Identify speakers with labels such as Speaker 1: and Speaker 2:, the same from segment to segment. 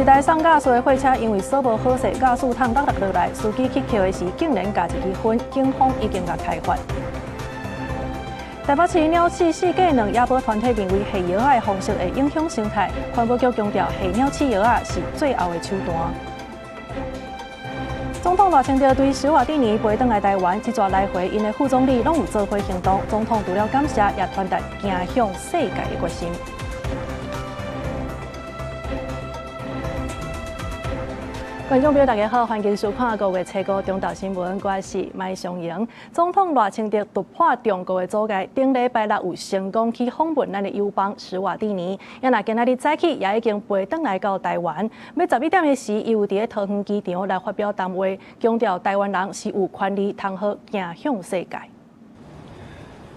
Speaker 1: 一台送瓦斯的貨車，因為鎖無好勢，瓦斯桶落落落來，司機去抾的時，竟然共一支薰，警方已經共開罰。台北市鳥飼四加兩野保團體認為，下藥仔的方式會影響生態，環保局強調下鳥飼藥仔是最後的手段。總統賴清德對史瓦帝尼飛轉來台灣，這逝來回𪜶的副總理攏有做伙行動。總統除了感謝，也傳達行向世界的決心。觀眾朋友，大家好，歡迎收看五月初五中晝新聞，我是麥尚瑩。總統賴清德突破中國的阻礙，頂禮拜六有成功去訪問咱的友邦史瓦帝尼。啊若今仔日早起也已經飛轉來到台灣。欲11點的時，伊有佇咧桃園機場來發表談話，強調台灣人是有權利通好行向世界。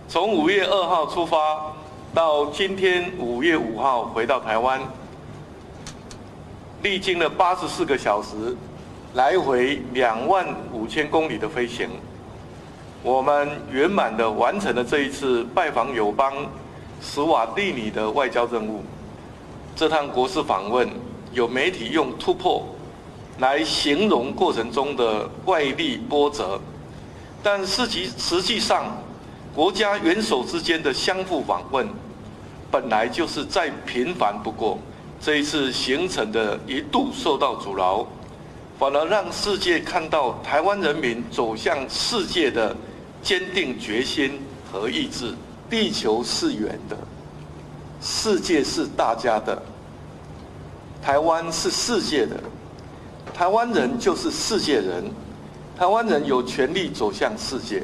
Speaker 2: 從5月2號出發，到今天5月5號回到台灣。歷經了84個小時，來回25,000公里的飛行，我們圓滿地完成了這一次拜訪友邦史瓦帝尼的外交任務。這趟國事訪問，有媒體用突破來形容過程中的外力波折，但實際上，國家元首之間的相互訪問，本來就是再平凡不過。這一次行程的一度受到阻撓，反而讓世界看到台灣人民走向世界的堅定決心和意志。地球是圓的，世界是大家的，台灣是世界的，台灣人就是世界人，台灣人有權利走向世界。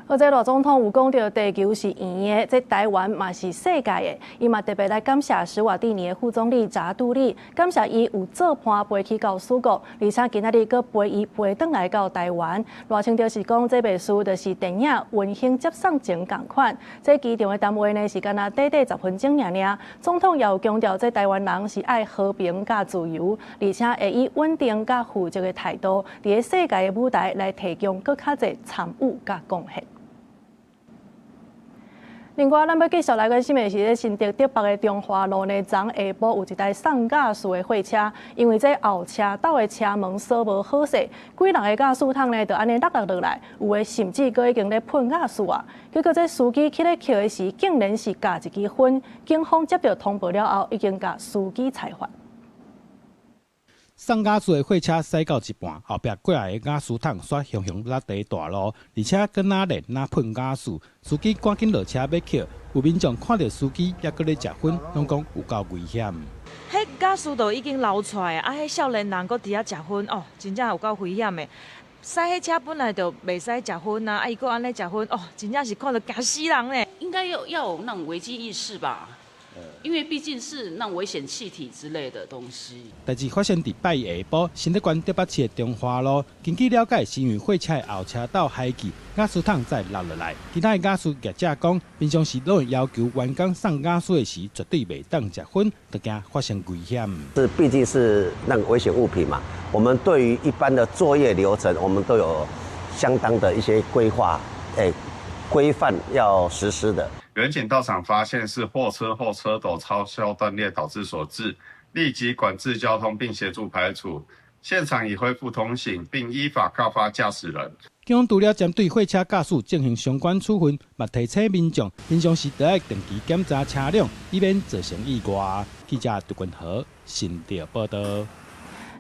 Speaker 1: 好，這賴總統有講著地球是圓的，這台灣嘛是世界的。伊嘛特別來感謝史瓦帝尼的副總理扎杜里，感謝伊有做伴飛去到史國，而且今仔日閣陪伊飛轉來到台灣。賴清德是講這袂輸，就是電影《溫馨接送情》仝款。這機場的談話呢是干焦短短10分鐘爾爾。總統也有強調，這台灣人是愛和平佮自由，而且會以穩定佮負責的態度，佇咧世界的舞台來提供閣較濟參與佮貢獻。另外，咱欲繼續來關心的是，咧新竹竹北的中華路呢，昨下晡有一台送瓦斯的貨車，因為這後車斗的車門鎖無好勢，幾人的瓦斯桶呢，就按呢落落落來，有的甚至閣已經咧噴瓦斯啊。結果這司機去咧抾的時，竟然是共一支薰。警方接著通報了後，已經共司機裁罰。
Speaker 3: 送瓦斯的貨車駛到一半，後壁過來的瓦斯桶煞雄雄落佇大路，而且閣若連若噴瓦斯。司機趕緊落車欲抾，有民眾看著司機猶閣咧食薰，攏講有夠危險。
Speaker 4: 彼瓦斯都已經流出來，啊，彼少年人閣佇遐食薰，哦，真正有夠危險的。駛彼車本來就袂使食薰啊，啊，伊閣按呢食薰，哦，真正是看著驚死人咧。
Speaker 5: 應該要有那種危機意識吧。因為畢竟是那危險氣體之類的東西。
Speaker 3: 代誌發生佇拜一下晡，新竹縣竹北市的中華路，根據了解，是因為貨車的後車斗害去，瓦斯桶才落落來。其他的瓦斯業者講，平常時攏會要求員工送瓦斯的時，絕對袂當食薰，就驚發生危險。
Speaker 6: 這畢竟是那個危險物品嘛，我們對於一般的作業流程，我們都有相當的一些規劃，規範要實施的。
Speaker 7: 員警到場發現是貨車後車斗插銷斷裂導致所致，立即管制交通並協助排除，現場已恢復通行，並依法告發駕駛人。
Speaker 3: 警方除了針對貨車駕駛進行相關處分，嘛提醒民眾，平常時都愛定期檢查車輛，以免造成意外。記者杜君和新竹報道。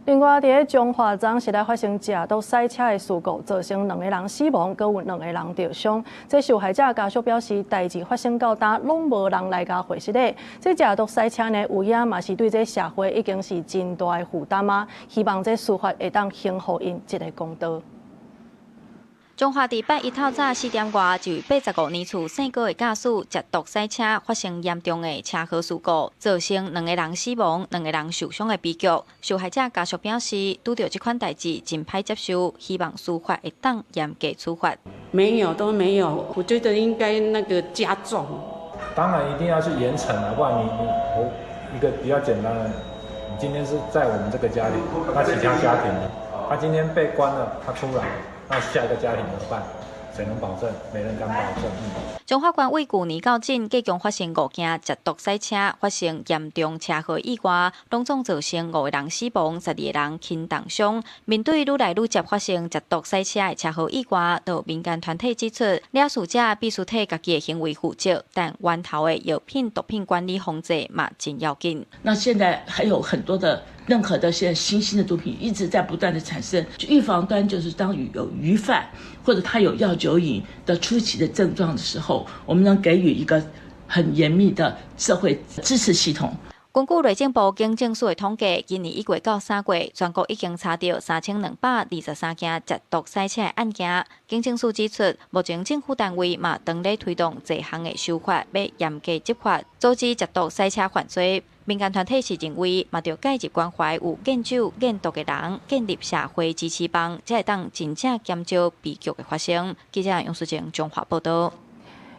Speaker 1: 另外，佇咧彰化昨昏來發生食毒賽車的事故，造成兩個人死亡，閣有兩個人著傷。這受害者家屬表示，代誌發生到今，攏無人來共回實咧。這食毒賽車呢，有影嘛是對這社會已經是真大的負擔啊！希望這司法會當還予𪜶一個公道。
Speaker 8: 彰化佇拜一透早4點外，一位85年厝姓郭的駕駛食毒賽車，發生嚴重的車禍事故，造成兩個人死亡、兩個人受傷的悲劇。受害者家屬表示，拄著這款代誌真歹接受，希望司法會當嚴格處罰。
Speaker 9: 沒有，都沒有，我覺得應該那個加重。
Speaker 10: 當然一定要去嚴懲啊，不然你我一個比較簡單的，你今天是在我們這個家庭，那其他家庭呢？他今天被關了，他出來。那下一個家庭怎麼辦？誰能保證？沒人敢保證。
Speaker 8: 彰化縣對舊年到今，計共發生五件涉毒賽車發生嚴重車禍意外，攏總造成五個人死亡，12個人輕重傷。面對愈來愈捷發生涉毒賽車的車禍意外，就民間團體指出，肇事者必須替家己的行為負責，但源頭的藥品毒品管理防制嘛真要緊。
Speaker 11: 那現在還有很多的任何的現在新興的毒品一直在不斷的產生，預防端就是當有虞犯或者他有藥酒癮的初期的症狀的時候，我們能給予一個很嚴密的社會支持系統。
Speaker 8: 根據內政部警政署的統計，今年1月到3月，全國已經查著3223件涉毒賽車的案件。警政署指出，目前政府單位嘛當咧推動這項的修法，欲嚴格執法，阻止涉毒賽車犯罪。民間團體是認為，嘛著介入關懷有癮酒癮毒的人，建立社會支持網，才會當真正減少悲劇的發生。記者楊淑靜彰化報導。
Speaker 1: 啊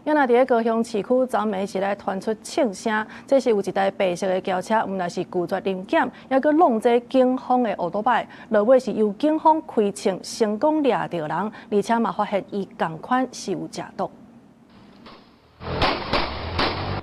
Speaker 1: 若佇咧高雄市區，昨暝是來傳出槍聲，這是有一台白色的轎車，毋但是拒絕臨檢，猶閣挵這警方的歐多擺，落尾是由警方開槍成功掠著人，而且嘛發現伊仝款是有食毒。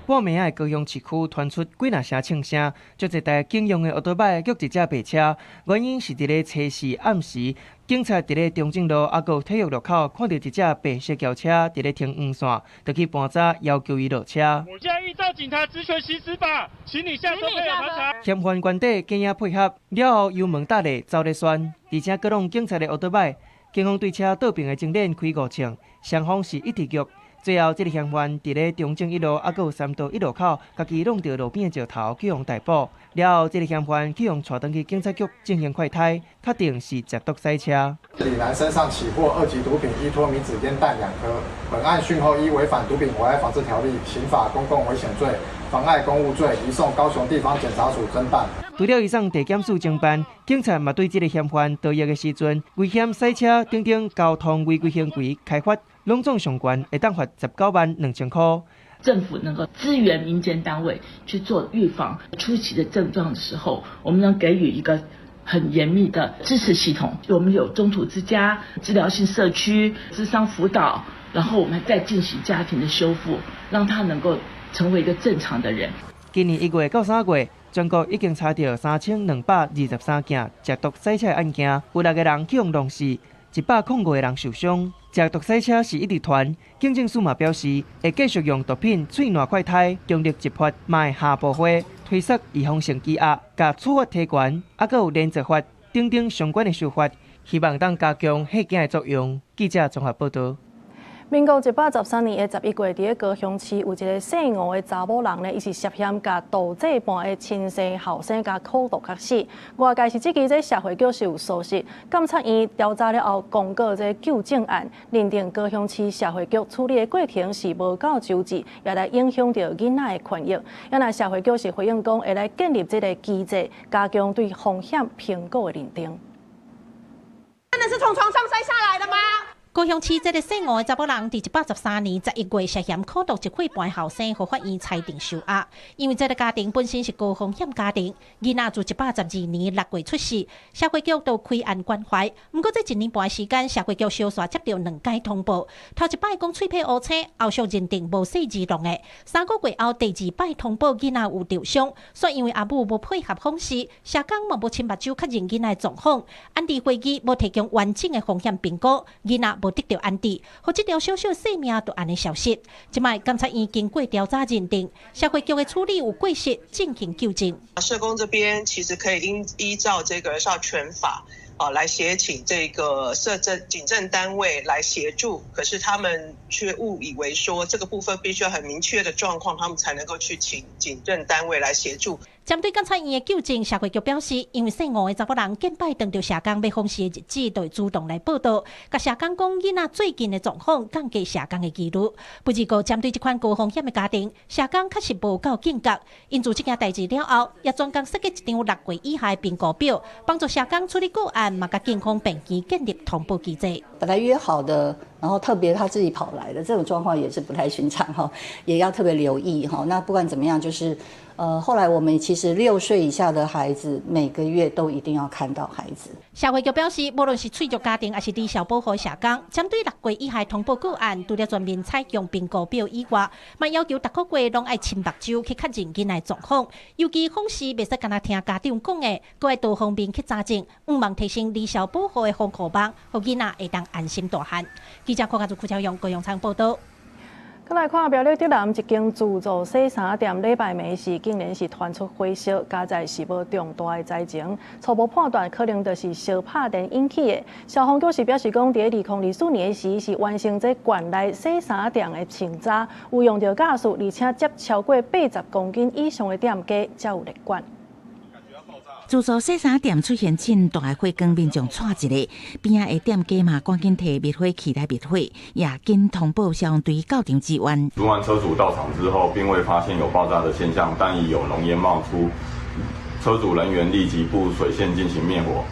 Speaker 12: 半暝仔的高雄市區傳出幾若聲槍聲，足濟台警用的歐多擺擊一隻白車，原因是佇咧初四暗時，警察佇咧中正路抑閣體育路口看著一隻白色轎車佇咧停黃線，就去盤查要求伊落車。
Speaker 13: 我現在依照警察職權行使法，請你下車配合盤查。
Speaker 12: 嫌犯原底驚伊配合，了後油門踏咧走咧旋，而且閣挵警察的歐多擺，警方對車倒爿的前輪開五槍，雙方是一直擊。最後，這个嫌犯佇咧中正一路抑閣有三道一路口，家己挵著路邊的石頭去予逮捕。了後，這个嫌犯去予帶轉去警察局進行快篩，確定是涉毒賽車。
Speaker 14: 李男身上起獲二級毒品依托咪酯煙彈2顆。本案訊後依違反毒品危害防制條例、刑法公共危險罪、妨礙公務罪，移送高雄地方檢察署偵辦。
Speaker 12: 除了移送地檢署偵辦，警察嘛對這个嫌犯逃逸的時陣，危險賽車等等交通違規行為開罰。攏總上懸會當罰19萬2千箍。
Speaker 11: 政府能夠支援民間單位去做預防初期的症狀的時候，我們能給予一個很嚴密的支持系統。我們有中途之家、治療性社區、諮商輔導，然後我們再進行家庭的修復，讓他能夠成為一個正常的人。
Speaker 12: 今年1月到3月，全國已經查著3223件涉毒賽車案件，有6個人去予弄死，105個人受傷。涉毒賽車是一直傳，警政署嘛表示會繼續用毒品喙瀾快篩，強力執法，嘛會下步會推設預防性羈押，共處罰提懸，抑閣有連坐法等等相關的手法，希望當加強嚇驚的作用。記者綜合報導。
Speaker 1: 民國113年的11月，佇咧高雄市有一个姓吳的查某人呢，伊是涉嫌共導製伴的親生後生共苦毒較死。外界是質疑這社會局是有疏失，監察院調查了後，公告這糾正案，認定高雄市社會局處理的過程是無夠周至，也來影響著囡仔的權益。啊若社會局是回應講，會來建立這个機制，加強對風險評估的認定。
Speaker 15: 真的是從床上摔下來的嗎？
Speaker 16: 高雄市這个姓吳的查某人，佇113年11月涉嫌苦毒一歲半後生，予法院裁定收押。因為這个家庭本身是高風險家庭，囡仔自112年6月出世，社會局就開案關懷。毋過這一年半時間，社會局相續接著兩改通報，頭一擺講喙皮烏青，後續認定無細兒弄的。3個月後，第二擺通報囡仔有受傷，煞因為阿母無配合訪視，社工嘛無親目睭確認囡仔的狀況，安置會議無提供完整的風險評估，囡仔無得著安置，予這條小小性命就按呢消失。這擺檢察院經過調查認定，社會局的處理有過失，進行糾正。
Speaker 17: 社工這邊其實可以依照這個兒少權法啊，來協請這個社政警政單位來協助，可是他們卻誤以為說這個部分必須要很明確的狀況，他們才能夠去請警政單位來協助。
Speaker 16: 針對檢察院的糾正，社會局表示，因為姓吳的查某人近擺當著社工欲訪視的日子，就會主動來報到，共社工講囡仔最近的狀況，降低社工的疑慮。不過，針對這款高風險的家庭，社工確實無夠警覺。𪜶自這件代誌了後，也專工設計一張6月以下的評估表，幫助社工處理個案，嘛共警方病機建立通報機制。
Speaker 18: 本來約好的，然後特別他自己跑來的這種狀況也是不太尋常哈，也要特別留意哈。那不管怎麼樣，就是。後來我們其實6歲以下的孩子每個月都一定要看到孩子。
Speaker 16: 社會局表示，無論是翠竹家庭，抑是兒少保護社工，針對6月以下通報個案，除了全面採用評估表以外，嘛要求逐個月攏愛親目睭去確認囡仔狀況。尤其訪視袂使干焦聽家長講的，閣愛多方面去查證，向望提升兒少保護的防護網，予囡仔會當安心大漢。記者郭家祖、邱超勇、高陽昌報道。
Speaker 1: 閣來看苗栗竹南一間自助洗衫店，禮拜暝時竟然是傳出火燒，佳哉是無重大的災情，初步判斷可能就是燒拍電引起的。消防局是表示講，佇2024年時是完成這館內洗衫店的清查，有用著瓦斯，而且接超過80公斤以上的店家才有列管。
Speaker 19: 自助洗衫店出現真大的火光，民眾掣一下，邊仔的店家嘛趕緊提滅火器來滅火，也緊通報消防隊到場支援。
Speaker 20: 巡完車主到場之後，並未發現有爆炸的現象，但已有濃煙冒出，車主人員立即布水線進行滅火。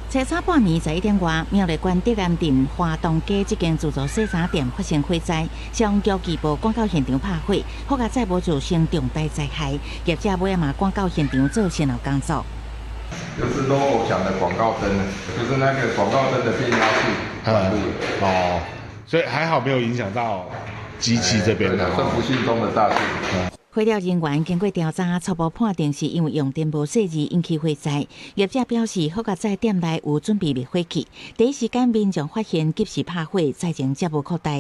Speaker 19: 清早半暝11點外，苗栗縣竹南鎮華東街這間自助洗衫店發生火災，消防局機報趕到現場拍火，好佳哉無造成重大災害，業者尾仔嘛趕到現場做善後工作。
Speaker 21: 就是 logo 講的廣告燈，就是那個廣告燈的變壓器短路了。
Speaker 22: 哦，所以還好沒有影響到機器這邊的，
Speaker 21: 算不幸中的大幸。
Speaker 19: 火調人員經過調查，初步判定是因為用電無細膩引起火災。業者表示，好佳哉店內有準備滅火器，第一時間民眾發現及時拍火，災情才無擴大。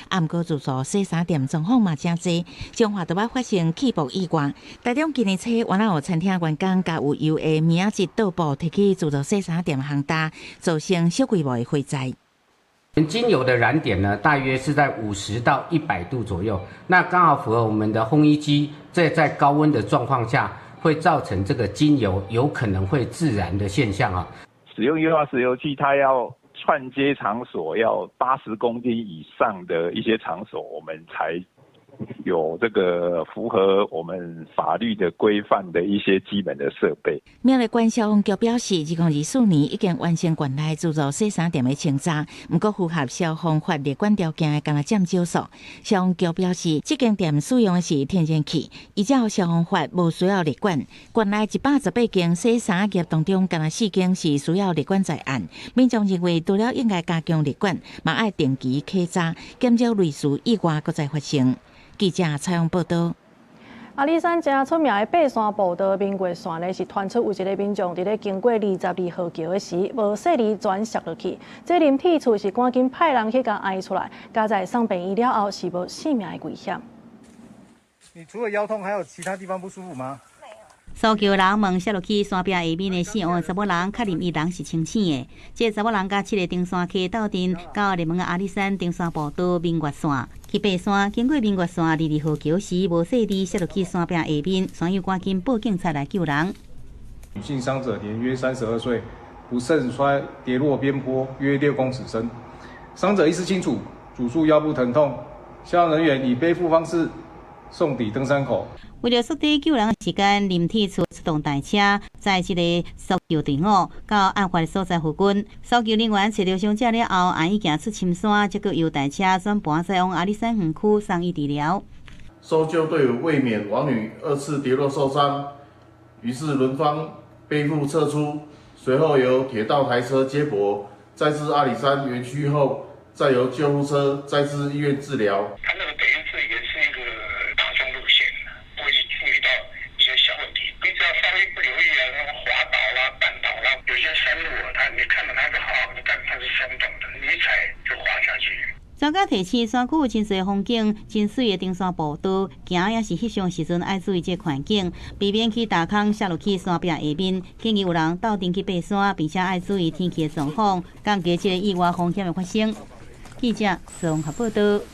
Speaker 19: 啊，毋過自助洗衫店狀況嘛誠濟，彰化都捌發生氣爆意外。台中今年初，原來有餐廳員工共有油的棉仔質倒布提去自助洗衫店烘焦，造成小規模的火災。
Speaker 23: 精油的燃點呢，大約是在50到100度左右，那剛好符合我們的烘衣機，在高溫的狀況下，會造成這個精油有可能會自燃的現象啊。
Speaker 24: 使用液化石油氣，它要串接場所要80公斤以上的一些場所，我們才有這個符合我們法律的規範的一些基本的設備。
Speaker 19: 苗栗縣消防局表示，2024年已經完成館內自助洗衫店的清查，毋過符合消防法列管條件的，干焦佔少數。消防局表示，這間店使用的是天然氣，依照消防法無需要列管。館內118間洗衫業當中，干焦4間是需要列管在案。民眾認為，除了應該加強列管，嘛愛定期檢查，減少類似意外閣再發生。記者採訪報道。
Speaker 1: 阿里山誠出名的爬山步道明月線呢，是傳出有一个民眾佇咧經過22號橋的時，無細膩轉摔落去。這林鐵處是趕緊派人去共絢出來，佳哉送病院了後是無性命的危險。
Speaker 25: 你除了腰痛，還有其他地方不舒服嗎？
Speaker 26: 搜救人問摔落去山壁下面的四個查某人，確認伊人是清醒的。這個查某人佮七个登山客鬥陣到熱門的阿里山登山步道明月線去爬山，經過明月線22號橋時，無細膩摔落去山壁下面，山友趕緊報警察來救人。
Speaker 25: 女性傷者年約32歲，不慎摔跌落邊坡約6公尺深，傷者意識清楚，主訴腰部疼痛，消防人員以背負方式送抵登山口。
Speaker 26: 為著縮短救人的時間，林鐵處出動大車，載這个搜救隊伍到案發的所在附近。搜救人員揣著傷者了後，按伊行出深山，才閣由大車轉盤載往阿里山園區送醫治療。
Speaker 27: 搜救隊伍為免王女二次跌落受傷，於是輪番背負撤出，隨後由鐵道台車接駁，載至阿里山園區後，再由救護車載至醫院治療。
Speaker 28: 他那個等於是也是一個大眾路線，不會注意到一些小問題。你只要稍微不留意啊，那個滑倒啦、絆倒啦，有些山路啊，它你看到它是好好的，但它是鬆動的，你一踩就滑下去。
Speaker 26: 專家提醒，山區有真濟風景、真媠的登山步道，行抑是翕相時陣愛注意這個環境，避免去踏空摔落去山壁下面。建議有人鬥陣去爬山，並且愛注意天氣的狀況，降低這个意外風險的發生。記者綜合報道。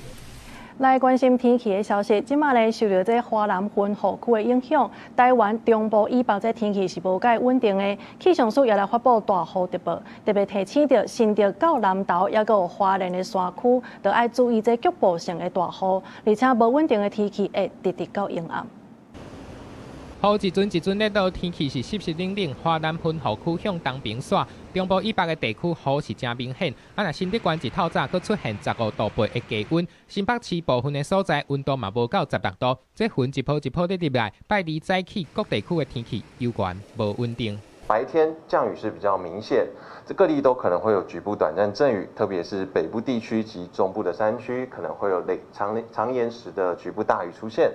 Speaker 1: 來關心天氣的消息，這馬呢受著這華南雲雨區的影響，台灣中部以北這天氣是無蓋穩定的。氣象署也來發布大雨特報，特別提醒著新竹到南投，抑閣有花蓮的山區，著愛注意這局部性的大雨，而且無穩定的天氣會直直到陰暗。
Speaker 2: 雨一陣一陣咧落，天氣是濕濕冷冷。華南雲雨區向東邊徙，中部以北的地區雨是誠明顯。啊，若新竹縣一透早閣出現15.8度的低溫，新北市部分的所在溫度嘛無到16度。這雲一波一波咧入來，拜二早起各地區的天氣猶原無穩定。
Speaker 3: 白天降雨是比較明顯，這各地都可能會有局部短暫陣雨，特別是北部地區及中部的山區可能會有雷長長延時的局部大雨出現。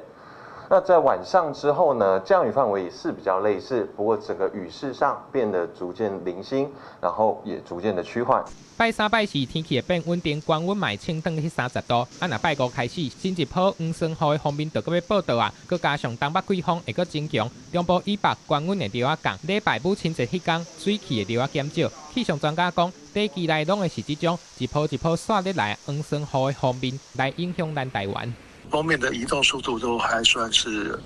Speaker 3: 那在晚上之後呢，降雨範圍也是比較類似，不過整個雨勢上變得逐漸零星，然後也逐漸的趨緩。
Speaker 2: 拜三、拜四天氣會變穩定，高溫嘛會升轉去30度。啊，若拜五開始，新一波黃酸雨的鋒面就閣欲報到啊，閣加上東北季風會閣增強，中部以北高溫會著仔降。禮拜母親節彼工，水汽會著仔減少。氣象專家講，短期內攏會是這種一波一波紲咧來黃酸雨的鋒面來影響咱台灣。
Speaker 4: 鋒面的移動速度都還算是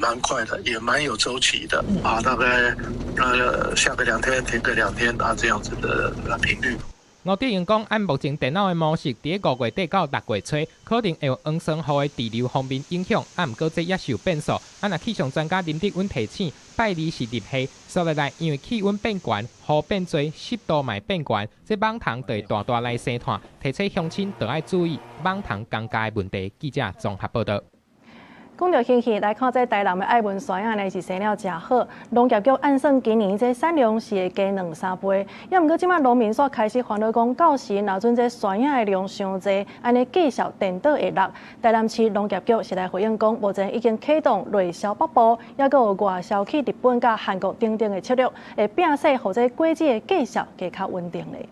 Speaker 4: 蠻快的，也蠻有週期的啊，大概下個兩天停個兩天啊，這樣子的頻率。
Speaker 2: 吳德榮講，按目前電腦的模式，佇5月底到6月初，可能會有黃酸雨的滯留鋒面影響，啊，毋過這也是有變數。啊，若氣象專家林德穩提醒，拜二是入夏，煞落來因為氣溫變懸，雨變濟，濕度嘛會變懸，這蠓蟲就會大大來生湠，提醒鄉親著愛注意蠓蟲增加的問題。記者綜合報導。
Speaker 1: 講著天氣來看，這台南的愛文山仔呢是生了誠好。農業局按算今年這產量是會加兩三倍，猶毋過這擺農民煞開始煩惱講，到時若準這山仔的量傷濟，按呢價數顛倒會落。台南市農業局是來回應講，目前已經啟動內銷北部，猶閣有外銷去日本佮韓國等等的策略，會變勢，予這果子的價數加較穩定咧。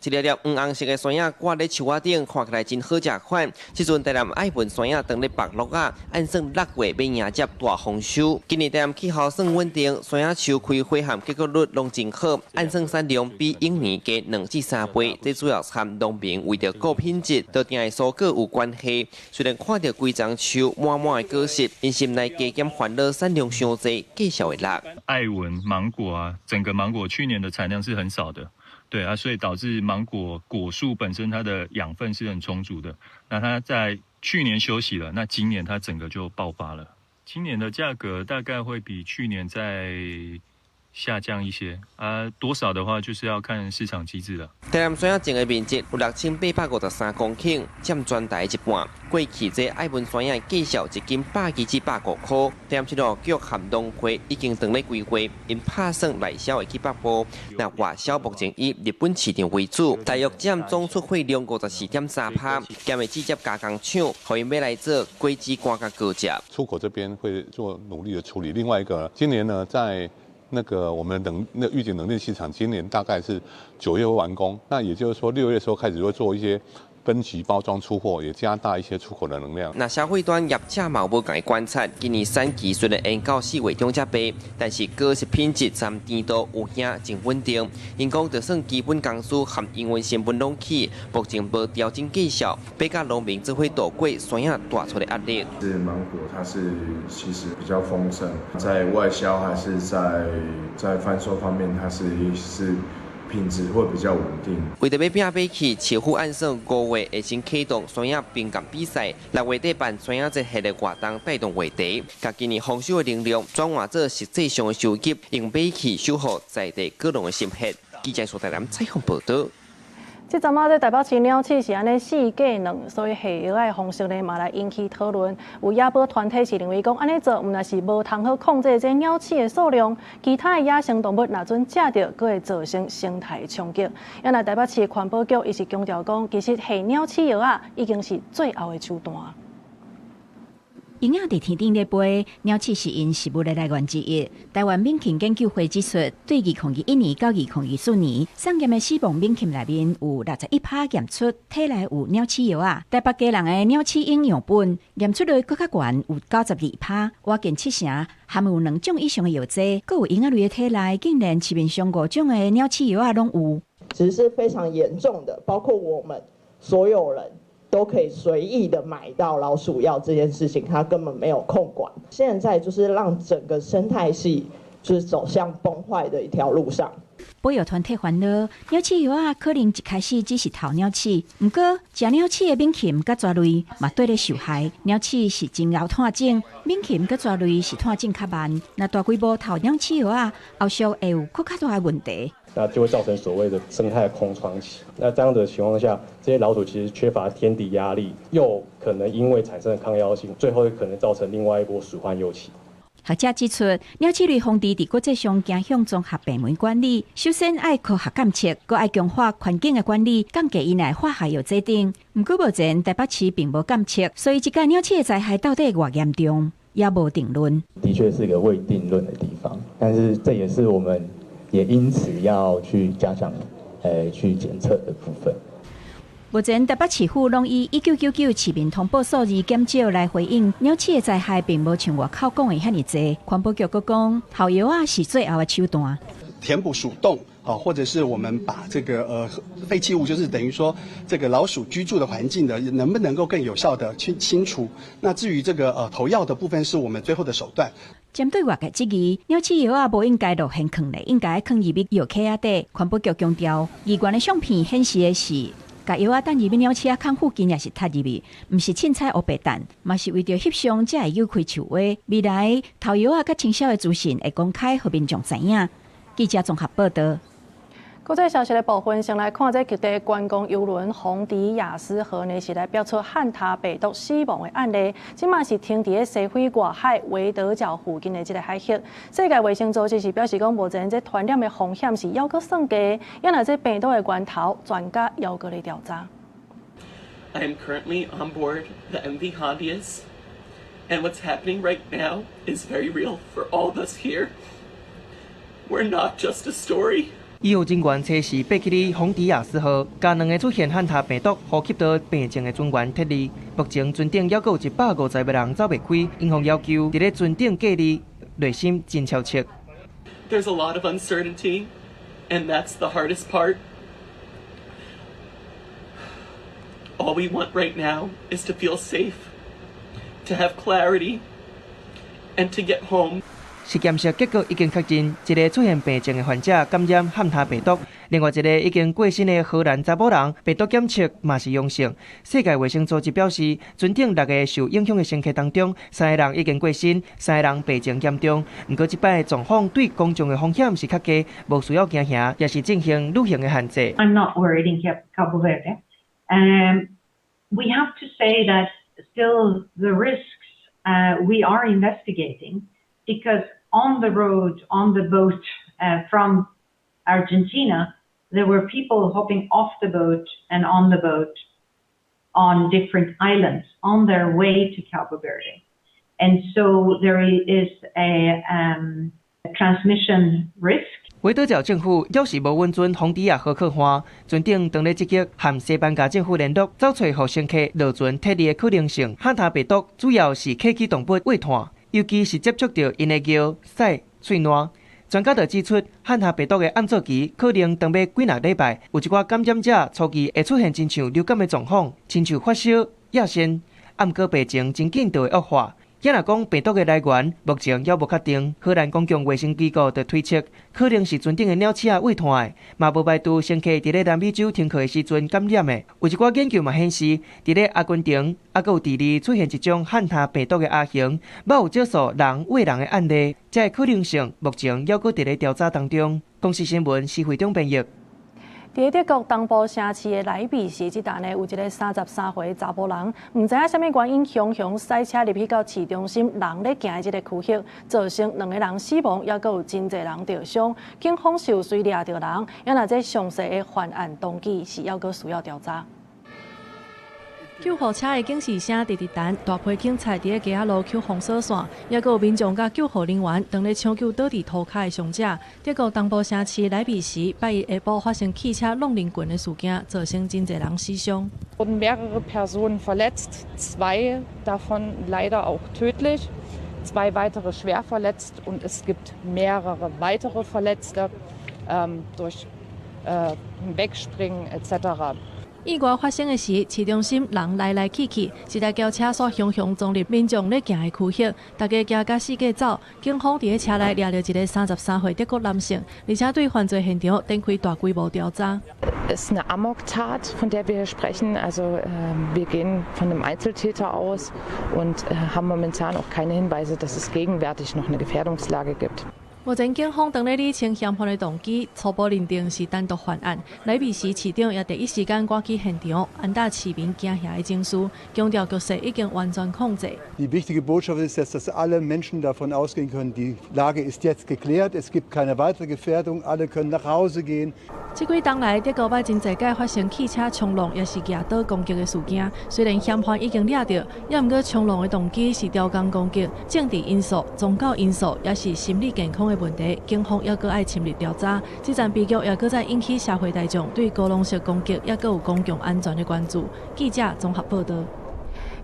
Speaker 5: 一粒粒黃紅色的山仔掛咧樹仔頂，看起來真好食款。這陣台南愛文山仔當咧縛落仔，按算6月欲迎接大豐收。今年台南氣候算穩定，山仔樹開花和結果率攏真好，按算產量比往年加2至3倍。這主要和農民為著顧品質，著定的蔬果有關係。雖然看著規叢樹滿滿的果實，𪜶心內加減煩惱產量傷濟，價數會落。
Speaker 6: 愛文芒果啊，整個芒果去年的產量是很少的。對啊，所以導致芒果果樹本身它的養分是很充足的。那它在去年休息了，那今年它整個就爆發了。今年的價格大概會比去年再下降一些啊，多少的話就是要看市場機制了。
Speaker 5: 台南山仔種的面積有6853公頃，佔全台一半。過去這愛文山仔價數一斤120至150塊。台南市農局和農會已經當咧規劃，𪜶拍算內銷會去北部，那外銷目前以日本市場為主，大約佔總出貨量54.3%。兼會直接加工廠，予𪜶欲來做果子乾佮果汁。
Speaker 7: 出口這邊會做努力的處理。另外一個，今年呢，在那個我們冷那預警冷鏈市場，今年大概是9月會完工，那也就是說6月時候開始會做一些分級包裝出貨，也加大一些出口的能量。
Speaker 5: 那消費端業者嘛有無仝的觀察，今年產期雖然延到4月中才賣，但是果實品質和甜度有影真穩定。𪜶講就算基本工資和營運成本攏起，目前無調整價數，欲佮農民做伙度過山仔大出的壓力。
Speaker 21: 是芒果，它是其實比較豐盛，在外銷還是在販售方面，它是品質會比較穩定。
Speaker 5: 為著欲拼買氣，市府按算5月會先啟動山仔冰鑑比賽，6月底辦山仔節系列活動，帶動話題。共今年豐收的能量轉換做實際上的收入，用買氣守護在地果農的心血。記者蘇台南採訪報導。
Speaker 1: 這陣仔，這台北市鳥鼠是按呢四價卵，所以下藥仔的方式呢嘛來引起討論。有野保團體是認為講，按呢做毋但是無通好控制這鳥鼠的數量，其他的野生動物若準食著，閣會造成生態衝擊。啊若台北市環保局伊是強調講，其實下鳥鼠藥仔已經是最後的手段。
Speaker 9: 蠅仔佇天頂咧飛，鳥鼠是𪜶食物的來源之一。台灣猛禽研究會指出，對2021年到2024年，送檢的死亡猛禽內面有61%驗出體內有鳥鼠藥仔。台北基隆的鳥鼠蠅樣本驗出率閣較懸，有92%，倚近七成含有兩種以上的藥劑，閣有蠅仔類的體內竟然市面上5種的鳥鼠藥仔攏有。
Speaker 10: 其實是非常嚴重的，包括我們所有人都可以隨意的買到老鼠藥這件事情，它根本沒有控管。現在就是讓整個生態系就是走向崩壞的一條路上。
Speaker 9: 保育團體煩惱，鳥鼠藥仔可能一開始只是投鳥鼠，毋過食鳥鼠的猛禽佮蛇類嘛綴咧受害。鳥鼠是真𠢕湠種，猛禽佮蛇類是湠進較慢。若大規模投鳥鼠藥仔，後續會有閣較大的問題。
Speaker 8: 那就會造成所謂的生態空窗期。那這樣的情況下，這些老鼠其實缺乏天敵壓力，又可能因為產生了抗藥性，最後可能造成另外一波鼠患誘起。
Speaker 9: 學者指出，鳥鼠類防治佇國際上走向綜合病媒管理，首先愛科學監測，閣愛強化環境的管理，降低𪜶的化學藥劑等。毋過目前台北市並無監測，所以這個鳥鼠的災害到底偌嚴重，也無定論。
Speaker 11: 的確是個未定論的地方，但是這也是我們也因此要去加強，去檢測的部分。
Speaker 9: 目前台北市府攏以1999市民通報數字減少來回應鳥鼠的災害，並無像外口講的遐爾濟。環保局閣講，投藥仔是最後的手段。
Speaker 12: 填補鼠洞啊，或者是我們把這個廢棄物，就是等於說這個老鼠居住的環境的，能不能夠更有效的去清除？那至於這個投藥的部分，是我們最後的手段。
Speaker 9: 針對外界質疑，鳥鼠藥仔無應該露天囥咧，應該囥入去藥盒仔底。環保局強調，議員的相片顯示的是，共藥仔擲入去鳥鼠仔空附近，抑是踢入去，毋是凊彩烏白擲，嘛是為著翕相才會誘開樹話。未來投藥仔佮清掃的資訊會公開，予民眾知影。記者綜合報導。
Speaker 1: 國際消息的部分，先來看這極地觀光郵輪洪迪亞斯號呢，是來爆出漢他病毒死亡的案例。這馬是停佇咧西非外海維德角附近的這个海域。世界衛生組織是表示講，目前這傳染的風險是猶閣算低。因為這病毒的源頭，專家猶閣咧調查。
Speaker 13: I am currently on board the MV Hondius, and what's happening right now is very real for all of us here. We're not just a story.
Speaker 14: 醫護人員測試爬起哩洪迪亞斯號，共兩个出現漢他病毒呼吸道病症的船員撤離。目前船頂猶閣有150個人走袂開，英方要求佇咧船頂隔離，內心真焦切。
Speaker 13: There's a lot of uncertainty, and that's the hardest part. All we want right now is to feel safe, to have clarity, and to get home.
Speaker 14: 實驗室結果已經確認，一个出現病症的患者感染漢他病毒，另外一个已經過身的荷蘭查某人病毒檢測嘛是陽性。世界衛生組織表示，船頂六个受影響的乘客當中，三个人已經過身，三个人病情嚴重。毋過這擺的狀況對公眾的風險是較低，無需要驚嚇，也是進行旅行的限制。
Speaker 15: I'm not worried in Cabo Verde. We have to say that still the risks we are investigating because on the road, on the boat from Argentina, there were people hopping off the boat and on the boat on different islands on their way to Cabo Verde. And so there is a transmission risk.
Speaker 14: 維多角政府表示無允准洪迪亞號靠岸，船頂當咧積極和西班牙政府聯絡，走揣予乘客落船撤離的可能性。漢他病毒主要是客居動物餵湠，尤其是接觸著𪜶的尿、屎、喙瀾。專家就指出，漢他病毒的暗做期可能長欲幾若禮拜，有一寡感染者初期會出現親像流感的狀況，親像發燒、吔痫，毋過病情真緊就會惡化。也若講病毒的來源，目前猶無確定。荷蘭公共衛生機構就推測，可能是船頂的鳥鼠仔餵湠的，嘛無排除乘客佇咧南美洲停靠的時陣感染的。有一寡研究嘛顯示，佇咧阿根廷，猶閣有智利出現一種漢他病毒的亞型，捌有少數人餵人的案例，這个可能性目前猶閣佇咧調查當中。公視新聞施惠中編譯。
Speaker 1: 佇德國東部城市的萊比錫，這搭呢有一个33歲查埔人，毋知影啥物原因，雄雄駛車入去到市中心人咧行的這个區域，造成兩个人死亡，猶閣有真濟人著傷。警方是有隨掠著人，也若這詳細的犯案動機是猶閣需要調查。救護車的警示聲直直彈，大批警察佇咧街仔路口封鎖線，猶閣有民眾佮救護人員當咧搶救倒佇塗跤的傷者。德國東部城市萊比錫拜一下晡發生汽車挵人群的事件，造成真濟人死傷。
Speaker 17: Wurden mehrere Personen verletzt, zwei davon leider auch tödlich, zwei weitere schwer verletzt und es gibt mehrere weitere Verletzte durch Wegspringen etc.
Speaker 1: 意外發生的時，市中心人來來去去，一台轎車煞雄雄撞入民眾咧行的區域，大家驚甲四界走。警方佇咧車內掠著一个33歲德國男性，而且對犯罪現場展開大規模調查。
Speaker 17: Es ist eine Amoktat, von der wir hier sprechen. Also wir gehen von einem Einzeltäter aus und haben momentan auch keine Hinweise, dass es gegenwärtig noch eine Gefährdungslage gibt.
Speaker 1: 目前警方正咧理清嫌犯的動機，初步認定是單獨犯案。萊比錫市長也第一時間趕去現場，安撫市民驚嚇的情緒，強調局勢已經完全控制。
Speaker 16: Die wichtige Botschaft ist jetzt, dass alle Menschen davon ausgehen können, die Lage ist jetzt geklärt, es gibt keine weitere Gefährdung, alle können nach Hause gehen.
Speaker 1: 這幾冬來，德國捌真濟擺發生汽車衝浪，抑是舉刀攻擊的事件。雖然嫌犯已經掠著，猶毋過衝浪的動機是刁工攻擊、政治因素、宗教因素，抑是心理健康的問題，警方猶閣愛深入調查。這場悲劇也閣再引起社會大眾對高濃式攻擊，抑閣有公共安全的關注。記者綜合報道。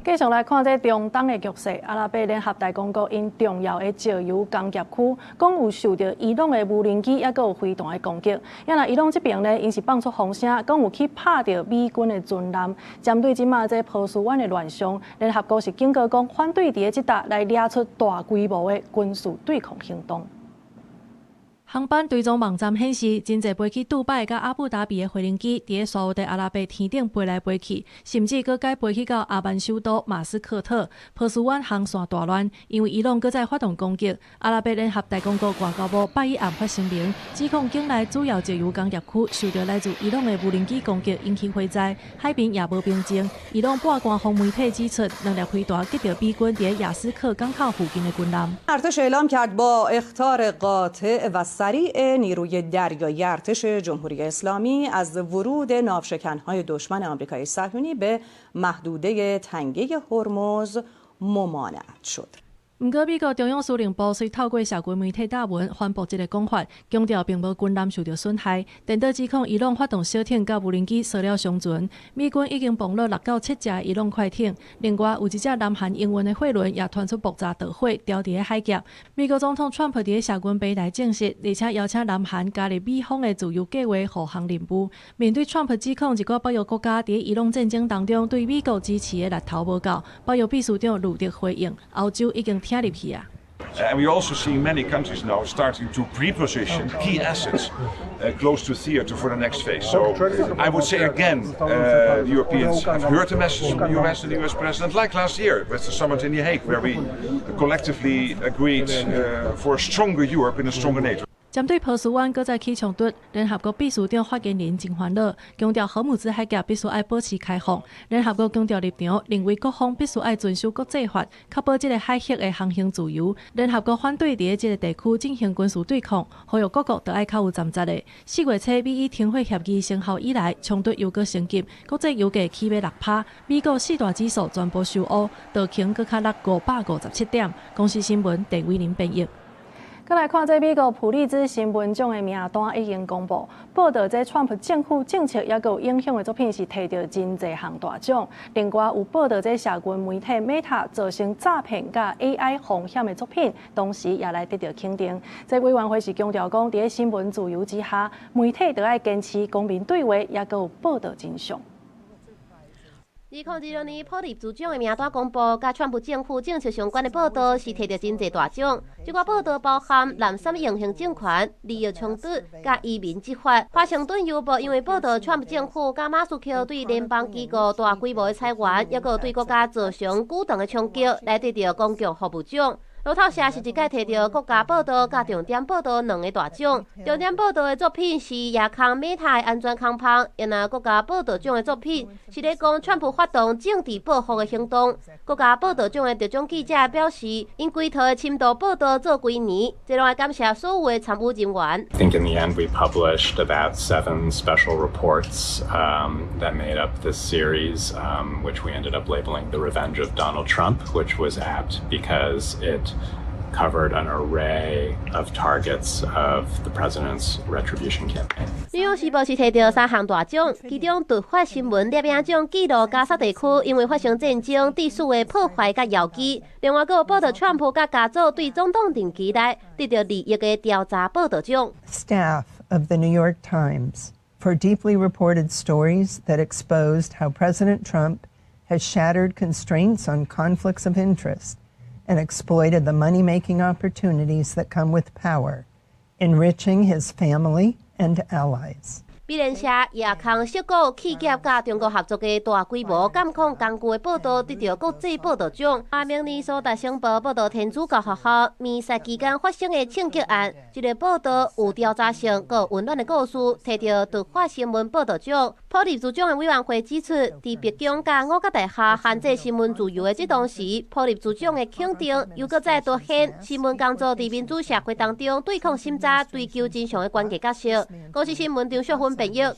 Speaker 1: 繼續來看這中東的局勢，阿拉伯聯合大公國𪜶重要的石油工業區，講有受著伊朗的無人機抑閣有飛彈的攻擊。啊若伊朗這邊呢，𪜶是放出風聲，講有去拍著美軍的船艦。針對這馬這波斯灣的亂象，聯合國是警告講，反對佇咧這搭來掠出大規模的軍事對抗行動。航班追蹤網站顯示，真濟飛去杜拜佮阿布達比的飛行機，佇咧沙烏地阿拉伯天頂飛來飛去，甚至閣改飛去到阿曼首都馬斯克特。波斯灣航線大亂，因為伊朗閣再發動攻擊。阿拉伯聯合大公國外交部拜一暗發聲明，指控境內主要石油工業區受著來自伊朗的無人機攻擊，引起火災，海邊也無平靜。伊朗半官方媒體指出，兩粒飛彈擊著美軍佇亞斯克港口附近的軍艦。
Speaker 18: ارتش اعلام کرد با اخطار قاطع و سریع نیروی دریایی ارتش جمهوری اسلامی از ورود ناوشکنهای دشمن آمریکای صهیونی به محدوده تنگه هرمز ممانعت شد.
Speaker 1: 毋過，美國中央司令部雖透過社群媒體貼文反駁這个講法，強調並無軍艦受著損害。顛倒指控伊朗發動小艇佮無人機騷擾商船，美軍已經崩落六到七隻伊朗快艇。另外，有一隻南韓營運的貨輪也傳出爆炸導火，牢佇咧海峽。美國總統川普佇咧社群平台證實，而且邀請南韓加入美方的自由計劃護航任務。面對川普指控，一寡北約國家佇伊朗戰爭當中對美國支持的力頭無夠，北約秘書長呂德回應，歐洲已經聽入去啊。
Speaker 19: And we're also seeing many countries now starting to pre-position key assets close to theater for the next phase. So I would say again, the Europeans have heard the message from the US and the US president, like last year with the summit in The Hague, where we collectively agreed for a stronger Europe and a stronger NATO.
Speaker 1: 針對波斯灣閣再起衝突，聯合國秘書長發言人真煩惱，強調荷姆茲海峽必須愛保持開放。聯合國強調立場，認為各方必須愛遵守國際法，確保這个海域的航行自由。聯合國反對佇咧這个地區進行軍事對抗，呼籲各國都愛較有擔責的。4月初美伊停火協議生效以來，衝突又閣升級，國際油價起碼6趴，美國四大指數全部收烏，道瓊閣較落557點。公視新聞鄭偉玲編譯。閣來看這美國普利茲新聞獎的名單已經公布，報導這川普政府政策抑閣有影響的作品是提著真濟項大獎。另外有報導這社群媒體 Meta 造成詐騙佮 AI 風險的作品，同時也來得著肯定。這委員會是強調講，佇咧新聞自由之下，媒體著愛堅持公民對話，抑閣有報導真相。
Speaker 20: 2026年普利茲獎的名單公布，佮川普政府政策相關的報導是提著真濟大獎。這寡報導包含濫殺用行政權、利益衝突、佮移民執法。華盛頓郵報因為報導川普政府佮馬斯克對聯邦機構大規模的裁員，抑閣對國家造成巨大的衝擊，來得著公共服務獎。路透社是一屆提著國家報導佮重點報導兩个大獎。重點報導的作品是夜空 Meta 的安全空縫，然後國家報導獎的作品是咧講川普發動政治報復的行動。國家報導獎的得獎記者表示，𪜶規套的深度報導做幾年，這攏愛感謝所有的參與人員。
Speaker 22: I think in the end we published about seven special reports that made up this series, which we ended up labeling The Revenge of Donald Trump, which was apt because it covered an array of targets of the president's retribution campaign.
Speaker 20: 紐約時報是提著三項大獎，其中突發新聞攝影獎記錄加薩地區因為發生戰爭致使的破壞佮搖機，另外閣有報導川普佮家族對總統任期內得著利益的調查報導獎。
Speaker 23: Staff of the New York Times
Speaker 3: For deeply reported stories that exposed how President Trump has shattered constraints on conflicts of interest and exploited the money-making opportunities that come with power, enriching his family and allies.
Speaker 20: 美聯社也空涉國企業佮中國合作的大規模監控工具的報導，得著國際報導獎。明尼蘇達星報報導天主教學校彌撒期間發生的槍擊案，這个報導有調查性、閣溫暖的故事，提著突發新聞報導獎。普利茲獎的委員會指出，佇白宮佮五角大廈限制新聞自由的這當時，普利茲獎的肯定又閣再凸顯新聞工作佇民主社會當中對抗審查、追求真相的關鍵角色。公視新聞張淑芬編譯。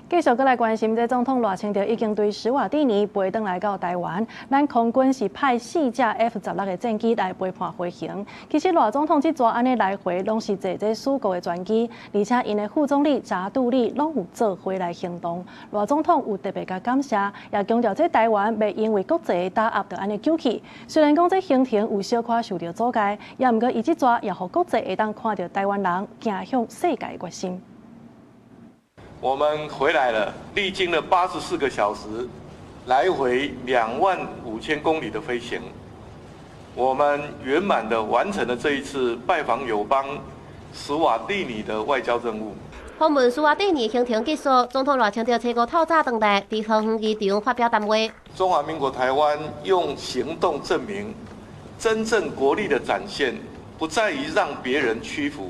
Speaker 1: 繼續閣來關心，這總統賴清德已經對史瓦蒂尼飛轉來到台灣，咱空軍是派四架 F-16的戰機來陪伴飛行。其實賴總統這逝按呢來回，攏是坐這四國的專機，而且𪜶的副總理扎杜利攏有做伙來行動。賴總統有特別共感謝，也強調這台灣袂因為國際打壓就按呢丟去。雖然講這行程有小可受著阻礙，也毋過伊這逝也予國際會當看著台灣人行向世界的決心。
Speaker 4: 我們回來了，歷經了84個小時，來回25,000公里的飛行，我們圓滿的完成了這一次拜訪友邦史瓦蒂尼的外交任務。
Speaker 20: 訪問史瓦蒂尼行程結束，總統賴清德初五透早轉來，佇桃園機場發表談話。
Speaker 4: 中華民國台灣用行動證明，真正國力的展現，不在於讓別人屈服，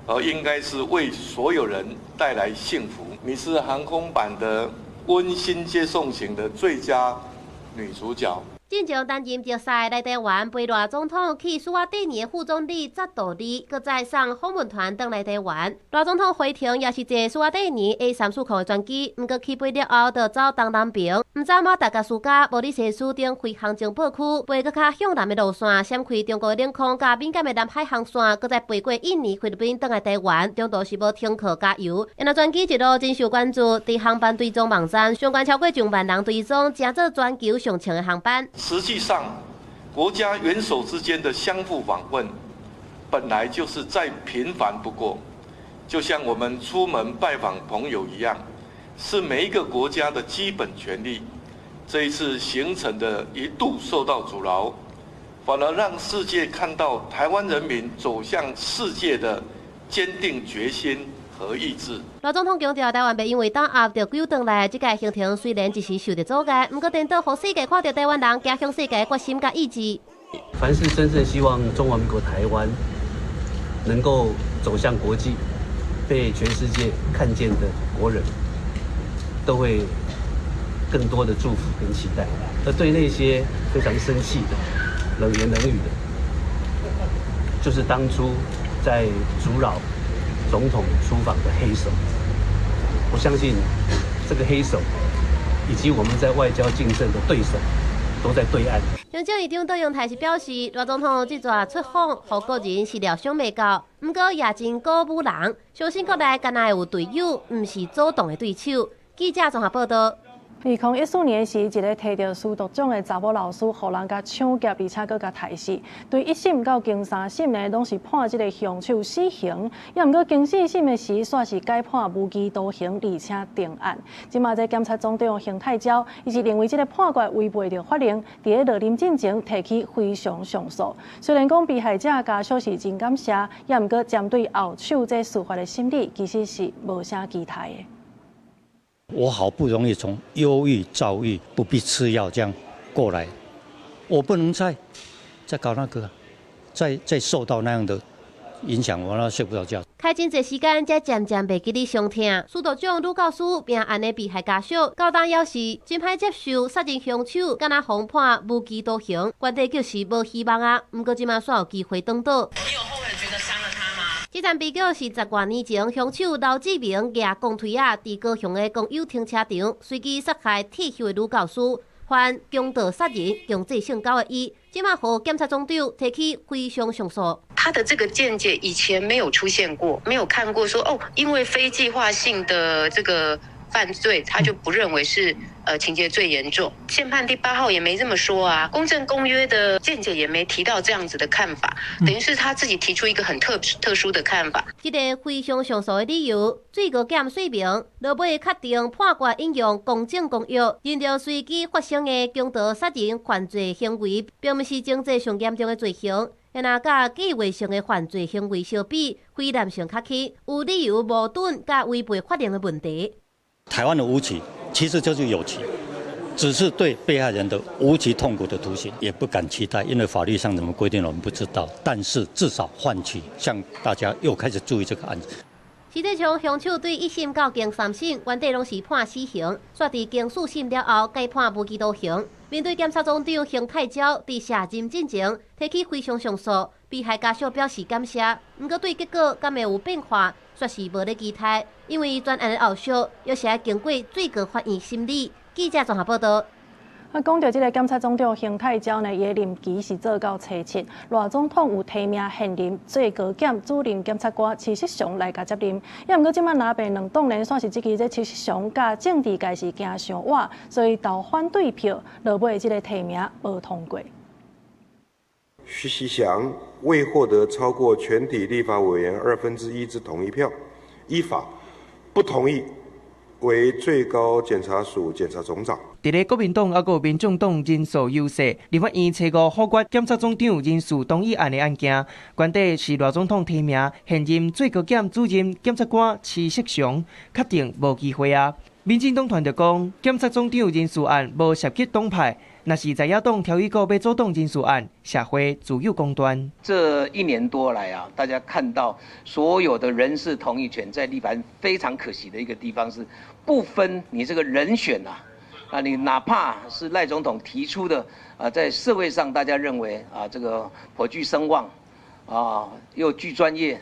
Speaker 4: 而應該是為所有人帶來幸福。你是航空版的溫馨接送型的最佳女主角。
Speaker 20: 進前擔任特使來台灣陪賴總統去史瓦帝尼的副總理扎杜利，閣再送訪問團轉來台灣。賴總統回程也是坐史瓦帝尼 A340的專機，毋過起飛了後就走東南爿，毋走馬達加斯加、摩里西斯等飛航情報區，飛閣較向南的路線，閃開中國領空佮敏感的南海航線，閣再飛過印尼、菲律賓轉來台灣，中途是無停靠加油。𪜶的專機一路真受關注，佇航班追蹤網站上懸超過上萬人追蹤，成做全球上長的航班。
Speaker 4: 實際上，國家元首之間的相互訪問，本來就是再平凡不過，就像我們出門拜訪朋友一樣，是每一個國家的基本權利。這一次行程的一度受到阻撓，反而讓世界看到台灣人民走向世界的堅定決心和意志。
Speaker 20: 賴總統強調，台灣袂因為打壓就丟轉來，這個行程雖然一時受著阻礙，毋過顛倒予世界看著台灣人行向世界的決心佮意志。
Speaker 23: 凡是真正希望中華民國台灣能夠走向國際，被全世界看見的國人，都會更多的祝福跟期待。而對那些非常生氣的、冷言冷語的，就是當初在阻擾總統出訪的黑手，我相信這個黑手以及我們在外交競爭的對手都在對岸。
Speaker 20: 行政院長卓榮泰是表示，賴總統這逝出訪，予國人是料想袂到，毋過也真鼓舞人，相信國內敢若會有隊友，毋是主動的對手。記者綜合報導。
Speaker 1: 2014年時，一个提著司徒獎的查某老師，予人共搶劫，而且閣共刣死。對一審到經三審呢，攏是判這个兇手死刑。也毋過經四審的時，煞是改判無期徒刑，而且定案。這馬這檢察總長邢泰昭，伊是認為這个判決違背著法令，佇咧落林進前提起非常上訴。雖然講被害者家屬是真感謝，也毋過針對後手這司法的審理，其實是無啥期待的。
Speaker 24: 我好不容易從憂鬱、躁鬱，不必吃藥這樣過來，我不能再搞那個，再受到那樣的影響，我那睡不著覺。
Speaker 20: 開真濟時間，才漸漸袂記得傷痛。司徒獎女教師命案的被害家屬，到今猶是真歹接受殺人兇手，敢若予判無期徒刑，原底就是無希望啊。毋過這馬煞有機會轉倒。
Speaker 25: 你有後悔覺得傷了他嗎？
Speaker 20: 這樁悲劇是十外年前，兇手劉志明舉鋼錘仔，佇高雄的公有停車場，隨機殺害退休的女教師，犯強盜殺人、強制性交的伊，這馬予檢察總長提起非常上訴。
Speaker 25: 他的這個見解以前沒有出現過，沒有看過說哦，因為非計劃性的這個犯罪，他就不認為是情節最嚴重。憲判第八號也沒這麼說啊，公正公約的見解也沒提到這樣子的看法，等於是他自己提出一個很特殊的看法。這個非常上訴的理由，最高檢說明，落尾確定判決引用公正公約，認定隨機發生的強盜殺人犯罪行為，並毋是情節上嚴重的罪行。若佮計劃性的犯罪行為相比，非難性較輕，有理由矛盾佮違背法令的問題。
Speaker 24: 台灣的無期其實就是有期，只是對被害人的無期痛苦的徒刑，也不敢期待，因為法律上怎麼規定我們不知道。但是至少喚起，向大家又開始注意這個案子。
Speaker 20: 實際上，兇手對一審到經三審，原底攏是判死刑，煞佇經四審了後改判無期徒刑。面對檢察總長邢泰昭佇卸任進前提起非常上訴，被害家屬表示感謝。毋過對結果敢會有變化，煞是無咧期待，因為全案的後續猶是愛經過最高法院審理。記者綜合報道。
Speaker 1: 啊，講到這个檢察總長邢泰昭呢，伊的任期是做到初七，賴總統有提名現任最高檢主任檢察官徐世雄來共接任。也毋過這擺藍白兩黨連煞是這支這徐世雄佮政治界是驚傷倚，所以投反對票，落尾這个提名無通過。
Speaker 2: 徐錫祥未獲得超過全體立法委員1/2之同意票，依法不同意為最高檢察署檢察總長。
Speaker 14: 佇咧國民黨猶閣有民眾黨人數優勢，立法院初五否決檢察總長人事同意案的案件，原底是賴總統提名現任最高檢主任檢察官徐世雄，確定無機會啊。民進黨團就講，檢察總長人事案無涉及黨派，若是在野黨挑一個欲阻擋人事案，社會自有公斷。
Speaker 5: 這一年多來啊，大家看到所有的人事同意權在立法院非常可惜的一個地方是，不分你這個人選啊。啊，你哪怕是賴總統提出的啊，在社會上大家認為啊，這個頗具聲望，啊，又具專業，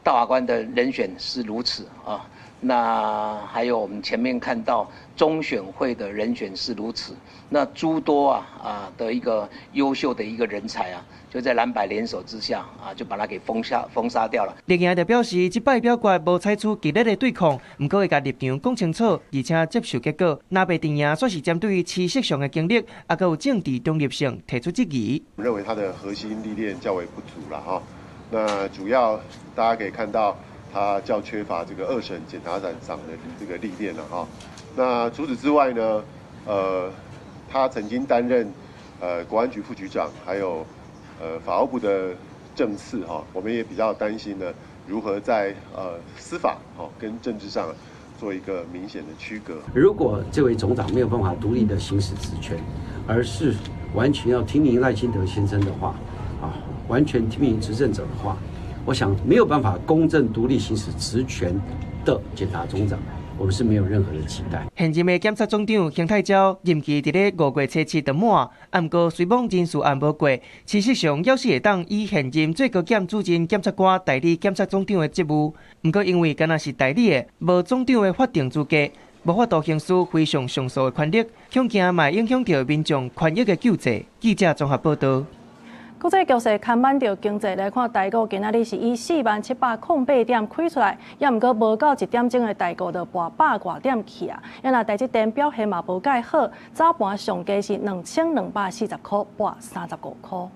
Speaker 5: 大法官的人選是如此啊。那還有我們前面看到中選會的人選是如此，那諸多啊的一個優秀的一個人才啊，就在藍白聯手之下啊，就把他給封殺掉了。
Speaker 14: 綠營就表示，這擺表決無採取激烈的對抗，毋過會共立場講清楚，而且接受結果。藍白陣營煞是針對徐世雄的經歷，猶閣有政治中立性提出質疑。
Speaker 6: 我認為他的核心歷練較為不足了哈。那主要大家可以看到，他較缺乏這個二審檢察長的這個歷練了哈。那除此之外呢，他曾經擔任國安局副局長，還有法務部的政次哈。我們也比較擔心呢，如何在司法跟政治上做一個明顯的區隔。
Speaker 7: 如果這位總長沒有辦法獨立的行使職權，而是完全要聽命賴清德先生的話，啊，完全聽命執政者的話，我想沒有辦法公正獨立行使職權的檢察總長，我們是沒有任何的期待。
Speaker 14: 現任的檢察總長邢泰昭任期佇咧5月初七就滿，毋過雖罔人事案無過，事實上猶是會當以現任最高檢主任檢察官代理檢察總長的職務。毋過因為敢若是代理的，無總長的法定資格，無法度行使非常上訴的權力，恐驚嘛會影響著民眾權益的救濟。記者綜合報道。
Speaker 1: 國際局勢牽絆著經濟來看，台股今仔日是以40,708點開出來，也毋過無到1點鐘的台股就跋百外點去啊。啊若台積電表現嘛無蓋好，早盤上低是2240箍，跋35箍。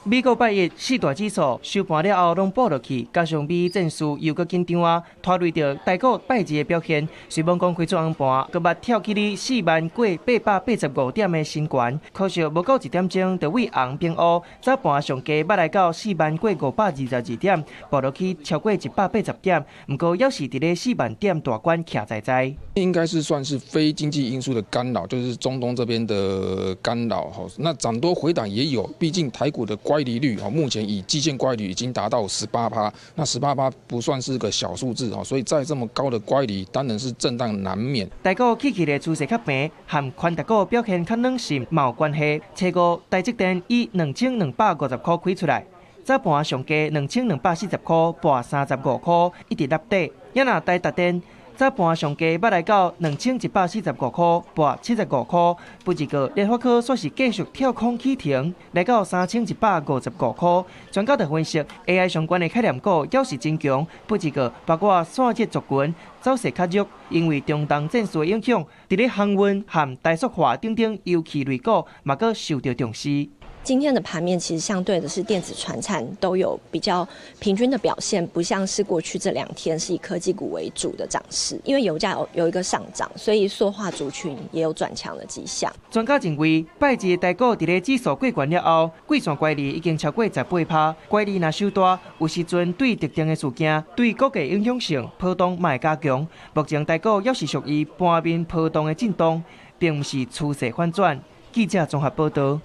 Speaker 14: 美國拜一四大指數收盤了後攏補落去，加上美伊戰事又閣緊張啊，拖累著台股拜二的表現。雖罔講開出紅盤，閣捌跳起哩4萬過885點的新高，可惜無到1點鐘就對紅變烏，早盤上低捌來到4萬過522點，跋落去超過180點。毋過猶是佇咧4萬點大關徛在在。
Speaker 21: 應該是算是非經濟因素的干擾，就是中東這邊的干擾。吼，那漲多回檔也有，畢竟台股的乖離率目前以季線乖離已經達到18%，那18%不算是個小數字，所以在這麼高的乖離，當然是震盪難免。
Speaker 14: 台股起起的趨勢較平，和權值股表現較軟性嘛有關係。初五台積電以2250箍開出來，早盤上低2240箍，跋35箍，一直落底。也若台達電早盤上低捌來到2145塊，跋75塊。不過聯發科煞是繼續跳空起停，來到3155塊。專家就分析，AI 相關的概念股猶是真強，不過包括散熱族群走勢較弱，因為中東戰事的影響，佇咧航運和台塑化等等油氣類股嘛，閣受到重視。
Speaker 8: 今天的盤面其實相對的是電子、傳產都有比較平均的表現，不像是過去這兩天是以科技股為主的漲勢。因為油價有一個上漲，所以塑化族群也有轉強的跡象。
Speaker 14: 專家認為，拜二的台股佇咧指數過懸了後，季線乖離已經超過18%，乖離若收大，有時陣對特定的事件對股價影響性波動嘛會加強。目前台股猶是屬於盤面波動的震盪，並毋是趨勢反轉。記者綜合報道。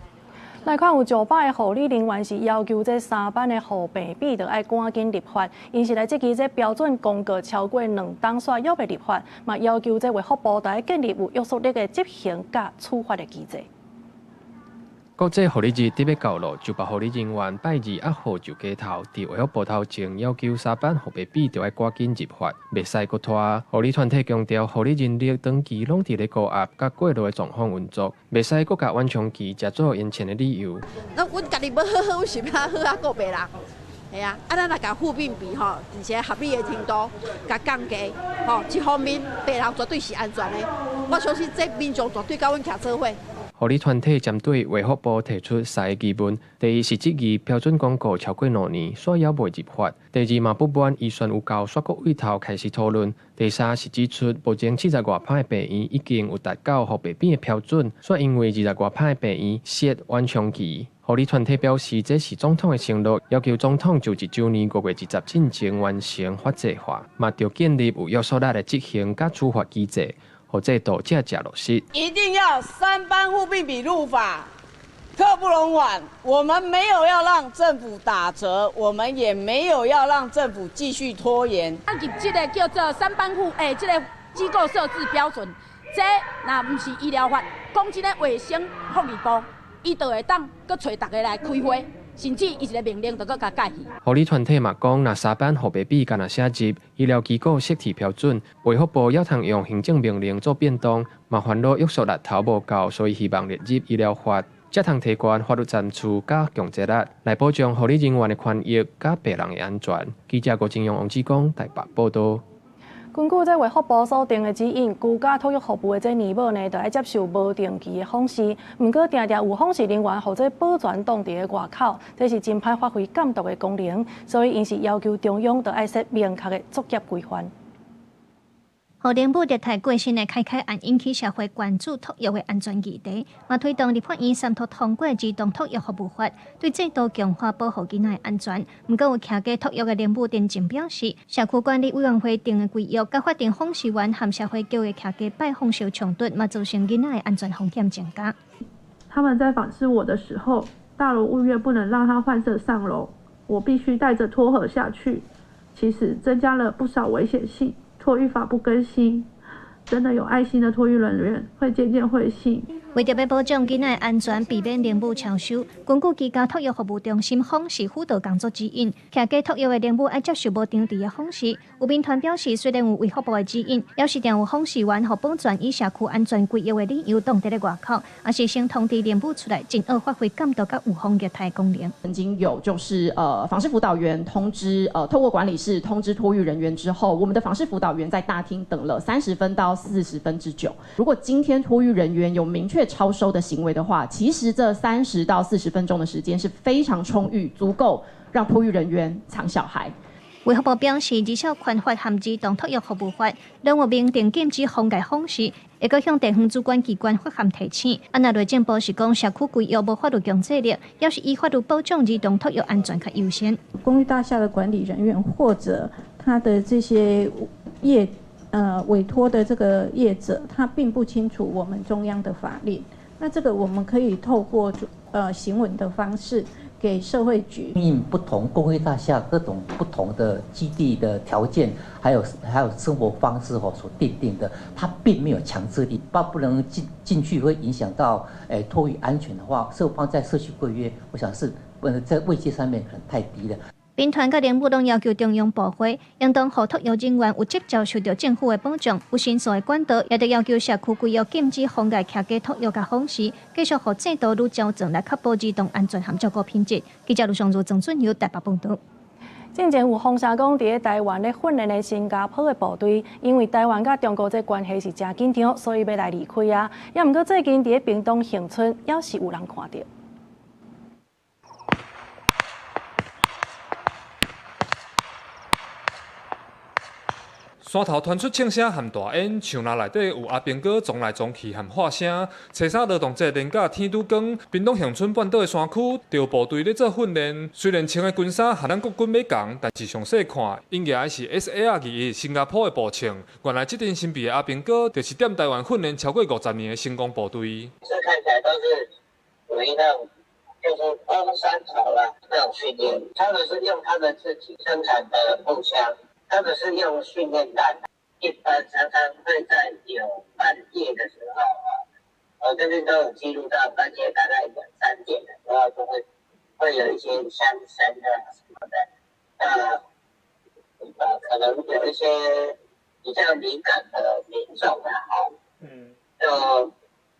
Speaker 1: 來看有上百个護理人員是要求這三班的護病比，著愛趕緊立法，𪜶是來質疑這標準公告超過2冬煞猶未立法，嘛要求這衛福部愛建立有約束力的執行佮處罰的機制。
Speaker 9: 國際護理日佇欲到囉，上百護理人員拜二壓雨就街頭，佇衛福部頭前要求三班護病比著愛趕緊立法，袂使閣拖。護理團體強調，護理人力長期攏佇咧高壓佮過勞的狀況運作，袂使閣共緩衝期食做延簽的理由。
Speaker 10: 那阮家己欲好好，阮是欲好啊顧病人。係啊，啊咱若共護病比吼，而且合理的程度共降低，吼，這方面病人絕對是安全的。我相信這民眾絕對佮阮徛做伙。
Speaker 9: 護理團體針對衛福部提出三个疑問：第一是質疑標準公告超過2年，煞猶未入法；第二嘛不滿預算有夠，煞閣對頭開始討論；第三是指出，目前70外趴的病院已經有達到護病比的標準，煞因為20外趴的病院設緩衝期。護理團體表示，這是總統的承諾，要求總統就1周年5月20進前完成法制化，嘛著建立有約束力的執行佮處罰機制。予制度正正落實，
Speaker 11: 一定要三班護病比入法，刻不容緩。我們沒有要讓政府打折，我們也沒有要讓政府繼續拖延。
Speaker 12: 咱入這个叫做三班護，這个機構設置標準，這若毋是醫療法，講這个衛生福利部，伊就會當閣揣逐个來開會。甚至伊一个命令就閣共改去。
Speaker 9: 護理團體嘛講，若三班護病比干焦寫入醫療機構設置標準，衛福部猶通用行政命令做變動，嘛煩惱約束力頭無夠，所以希望列入醫療法，才通提懸法律層次佮強制力，來保障護理人員的權益佮病人的安全。記者郭金勇、王志剛台北報道。
Speaker 1: 根據這衛福部所定的指引，居家托育服務的這年母呢，著愛接受無定期的訪視。毋過，定定有訪視人員予這保全擋佇咧外口，這是真歹發揮監督的功能，所以𪜶是要求中央著愛設明確的作業規範。
Speaker 26: 予奶母虐待過身的開開案引起社會關注托育的安全議題，嘛推動立法院三讀通過兒童托育服務法，對制度強化保護囡仔的安全。毋過有徛家托育的奶母陣前表示，社區管理委員會定的規約，佮法定訪視員和社會局的徛家拜訪相衝突，嘛造成囡仔的安全風險增加。
Speaker 27: 他們在訪視我的時候，大樓物業不能讓他患者上樓，我必須帶着托盒下去，其實增加了不少危險性。托育法不更新，真的有愛心的托育人員會漸漸灰心。
Speaker 26: 為著欲保障囡仔的安全，避免奶母超收，根據居家托育服務中心訪視輔導工作指引，徛家托育的奶母愛接受無定期的訪視。有民團表示，雖然有衛福部的指引，猶是定有訪視員予保全以社區安全規約的理由擋佇咧外口，抑是先通知奶母出來，進而發揮監督佮預防虐待功能。
Speaker 28: 曾經有就是訪視輔導員通知透過管理室通知托育人員之後，我們的訪視輔導員在大廳等了30分到40分之久。如果今天托育人員有明確超收的行為的話，其實這30到40分鐘的時間是非常充裕，足夠讓托育人員藏小孩。
Speaker 26: 衛福部表示，兒少權法和兒童托育服務法攏有明定禁止妨礙訪視，會閣向地方主管機關發函提醒。啊，若內政部是講社區規約無法律強制力，猶是以法律保障兒童托育安全較優先。
Speaker 29: 公寓大廈的管理人員或者他的這些業委託的這個業者，他並不清楚我們中央的法令。那這個我們可以透過行文的方式給社會局。
Speaker 30: 因應不同公寓大廈各種不同的基地的條件，還有生活方式所訂定的，它並沒有強制力，不能進去會影響到托育安全的話，設放在社區規約，我想是在位階上面可能太低了。
Speaker 26: 民團佮联舞攏要求中央部會應當予托育人員有執照受著政府的保障，有申訴的管道，也得要求社區規約禁止妨礙徛家托育佮訪視，繼續予制度愈周全來確保兒童安全和照顧品質。記者盧尚如、曾俊友台北報導。
Speaker 1: 進前有風聲講，佇咧台灣咧訓練的新加坡的部隊，因為台灣佮中國這關係是誠緊張，所以欲來離開啊。也毋過最近佇咧屏東恆春，猶是有人看著。
Speaker 3: 山頭傳出槍聲和大煙，樹林內底有阿兵哥撞來撞去和喊聲。初三勞動節連假天拄光，屏東恆春半島的山區，著部隊咧做訓練。雖然穿的軍衫和咱國軍欲仝，但是詳細看，𪜶舉的是 SAR-21新加坡的步槍。原來這陣神秘的阿兵哥，就是踮台灣訓練超過50年的成功部隊。
Speaker 4: 這看起來都是屬於那種，就是攻山頭啦那種訓練，他們是用他們自己生產的步槍。他們是用訓練彈，一般常常會在有半夜的時候啊，我這邊都有記錄到半夜大概2、3點的時候，就會有一些槍聲啊什麼的，那可能有一些比較敏感的民眾啊，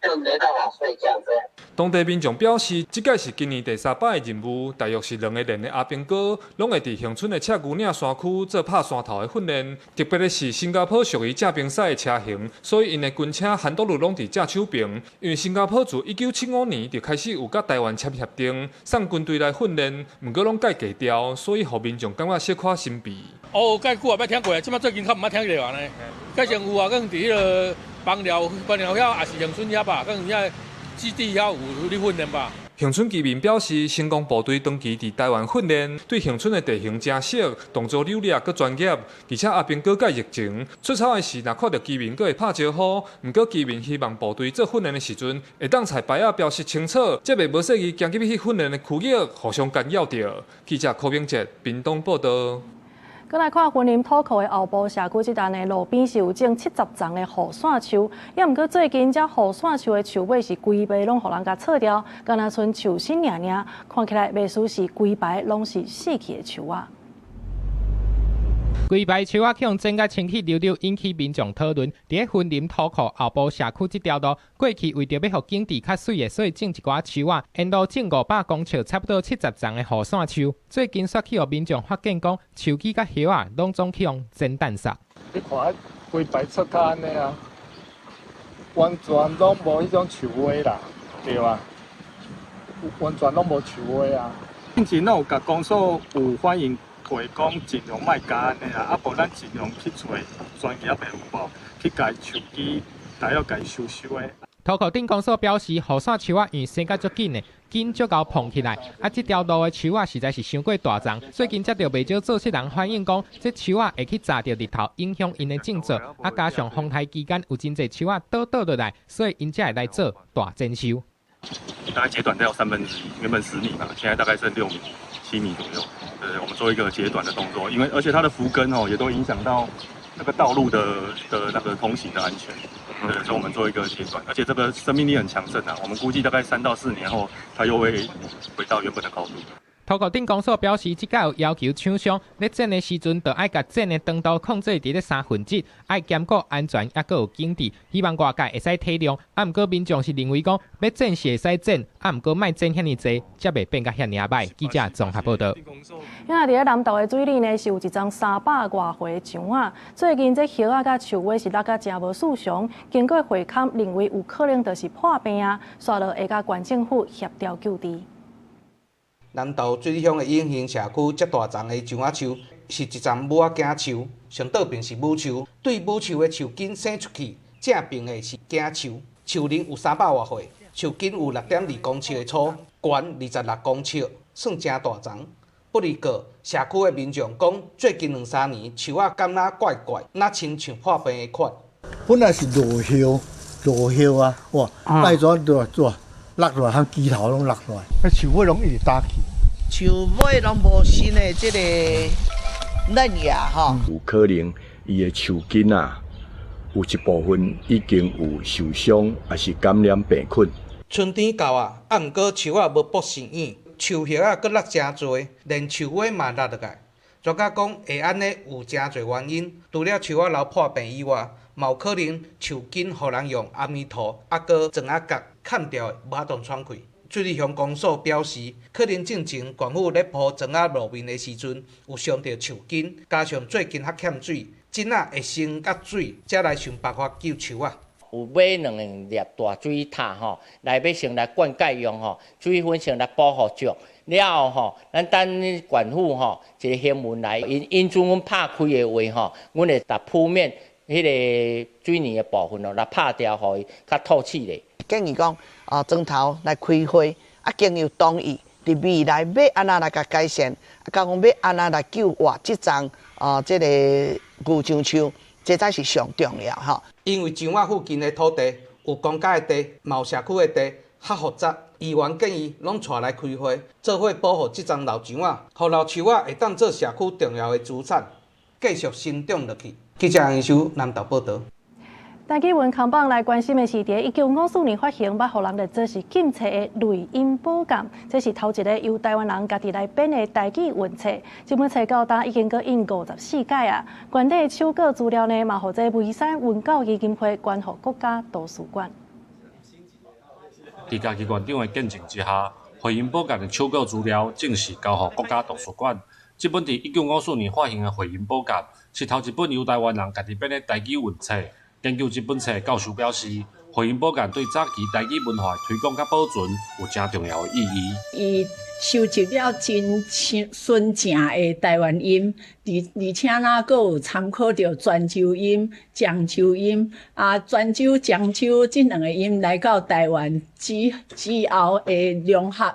Speaker 4: 就沒辦法睡覺這樣。
Speaker 3: 當地民眾表示，這屆是今年第3擺的任務，大約是2個連的阿兵哥，攏會佇恆春的赤牛嶺山區做拍山頭的訓練。特別的是，新加坡屬於正兵賽的車型，所以𪜶的軍車很多路攏佇正手爿。因為新加坡自1975年就開始有佮台灣簽協定，送軍隊來訓練，毋過攏蓋低調，所以予民眾感覺小可神秘。
Speaker 13: 哦，蓋久也捌聽過，這擺最近較毋捌聽過啊呢。蓋前有啊，可能佇彼個枋寮、枋寮遐，也是恆春遐吧，可能遐基地遐有咧訓練吧。
Speaker 3: 恆春居民表示，成功部隊長期佇台灣訓練，對恆春的地形誠熟，動作流利閣專業，而且阿兵哥蓋熱情，出操的時若看著居民，閣會拍招呼。毋過居民希望部隊做訓練的時陣，會當採牌仔標示清楚，才袂無細意行入去訓練的區域，互相干擾著。記者柯明哲屏東報導。
Speaker 1: 閣來看雲林土庫的後埔社區，這棟的路邊是有種70叢的雨傘樹，也毋過最近這雨傘樹的樹尾是規排攏予人共切掉，敢若賰樹身爾爾，看起來袂輸是規排攏是死去的樹仔。
Speaker 15: 規排樹仔去予剪甲清氣溜溜，引起民眾討論。佇咧雲林土庫後埔社區這條路，過去為著欲予景致較媠的，所以種一寡樹仔，沿路種500公尺，差不多70叢的雨傘樹。最近煞去予民眾發現講，樹枝佮葉仔攏總去予剪斷煞。
Speaker 16: 你看，規排出較按呢啊，完全攏無彼種樹尾啦，對吧？完全攏無樹尾啊。之前攏有共公所有反映。過講盡量莫共按呢啦，啊無咱盡量去揣專業的有無，去共樹枝，大約共修修的。
Speaker 15: 土庫鎮公所表示，雨傘樹仔因為生甲足緊的，根足𠢕膨起來，啊，這條路的樹仔實在是傷過大叢。最近接著袂少做事人反映講，這樹仔會去閘著日頭，影響𪜶的種作。啊，加上風颱期間有真濟樹仔倒倒落來，所以𪜶才會來做大整修。
Speaker 17: 大概截短掉1/3，原本10米嘛，現在大概剩6米、7米左右。對，我們做一個截短的動作，因為而且它的福根哦，也都影響到那個道路的那個通行的安全。對，所以我們做一個截短，而且這個生命力很強盛啊，我們估計大概3到4年後，它又會回到原本的高度。
Speaker 15: 土庫鎮公所表示，這擺有要求廠商咧剪的時陣，就愛共剪的長度控制佇咧1/3，愛兼顧安全，抑閣有景致，希望外界會使體諒。啊，毋過民眾是認為講，欲剪是會使剪，啊，毋過莫剪遐爾濟，才袂變甲遐爾歹。記者綜合報導。
Speaker 1: 因為佇咧南投的水里呢，是有一叢300外歲的樟仔，最近這葉仔佮樹尾是落甲誠無尋常，經過會勘，認為有可能就是破病啊，煞落會佮縣政府協調救治。
Speaker 18: 南投水里鄉的永興社區，遮大叢的樟仔樹是一叢母仔囝樹，上倒爿是母樹，對母樹的樹根生出去，正爿的是囝樹，樹齡有300外歲，樹根有6.2公尺的粗，懸26公尺，算誠大叢。不離過社區的民眾講，最近2、3年樹仔敢若怪怪，若親像破病的款。
Speaker 19: 本來是落葉，落葉啊，哇，帶咗落落。落落來，含枝頭攏落落來，那樹尾攏一直打起。
Speaker 22: 樹尾攏無新的這個嫩芽吼。
Speaker 23: 有可能伊的樹根啊，有一部分已經有受傷，抑是感染病菌。
Speaker 18: 春天到啊，啊，毋過樹仔無勃新葉，树叶仔阁落誠濟，連樹尾嘛落落來。專家講會按呢有誠濟原因，除了樹仔老破病以外，嘛有可能樹根予人用阿彌陀抑閣磚仔角砍掉的，無法度喘氣。水利鄉公所表示，可能進前縣府咧鋪磚仔路面的時陣，有傷著樹根，加上最近較欠水，種仔會先佮水，才來想辦法救樹仔。
Speaker 2: 有買兩粒大水塔吼，來欲先來灌溉用吼，水分先來保護足。了後吼，咱等縣府吼一個行文來，𪜶准阮拍開的話吼，阮會共鋪面彼个水泥的部分哦，來拍掉，予伊較透氣咧。
Speaker 22: 建議講，磚頭來開花，啊，經由同意，佇未來欲按怎來共改善，啊，佮講欲按怎來救活這叢這个牛樟樹，這才是上重要吼。
Speaker 18: 因為樟仔附近的土地有公家的地，嘛有社區的地，較複雜。議員建議攏帶來開會，做伙保護這叢老樟仔，予老樹仔會當做社區重要的資產，繼續生長落去。記者楊修南投報導。
Speaker 1: 台語文扛棒來關心的是，佇1954年發行，捌予人列做是禁冊的《雷音寶鑑》，這是頭一个由台灣人家己來編的台語文冊。這本冊到今已經閣印54屆啊！館內手稿資料呢，嘛予這梅山文教基金會捐予國家圖書館。
Speaker 5: 佇家己館長的見證之下，《回音寶鑑》的手稿資料正式交予國家圖書館。這本佇1954年發行的《回音寶鑑》，是頭一本由台灣人家己編的台語文冊。研究這本冊的教授表示，《回音寶鑑》對早期台語文化的推廣佮保存有誠重要的意義。
Speaker 6: 伊收集了真純正的台灣音，而且呢，閣有參考著泉州音、漳州音，啊，泉州、漳州這兩個音來到台灣之後的融合，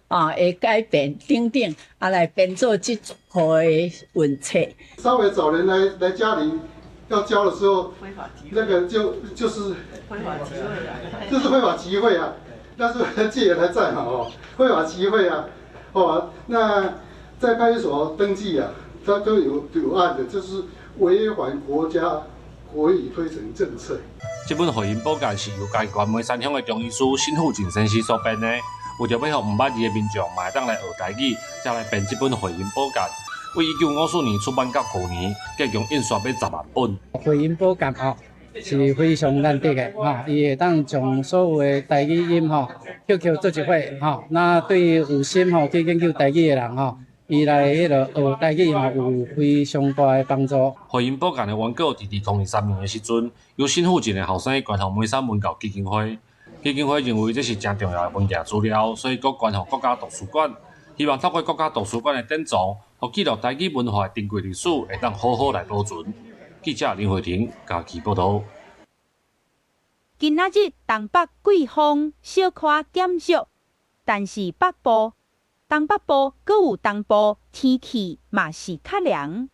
Speaker 6: 啊，會改變等等，啊，來編做這套的文冊。
Speaker 7: 稍微找人來家裡要交的時候，那個就是
Speaker 8: 非法集會啊，
Speaker 7: 就是非法集會啊，但是戒嚴還在嘛哦，非法集會啊，哦，那在派出所登記啊，他都有案的，就是違反國家國語推展政策。
Speaker 5: 這本《回音寶鑑》是由嘉義縣梅山鄉的中醫師辛富進先生所編的，為著欲予毋捌字的民眾嘛會當來學台語，才來編這本《回音寶鑑》。為1954年出版到舊年，計共印刷欲10萬本。
Speaker 14: 《回音寶鑑》哦，是非常難得的吼，伊會當將所有的台語音吼，扣扣做一伙吼。那對於有心吼去研究台語的人吼，伊來彼个學台語吼，有非常大的幫助。
Speaker 5: 《回音寶鑑》的原稿佇2023年的時陣，由新富鎮的後生捐予梅山文教基金會。基金會認為這是誠重要的文件資料，所以閣捐予國家圖書館，希望透過國家圖書館的典藏，予記錄台語文化的珍貴歷史會當好好來保存。記者林慧婷嘉義報導。
Speaker 20: 今仔日東北季風小可減弱，但是北部、東北部閣有東部天氣嘛是較涼。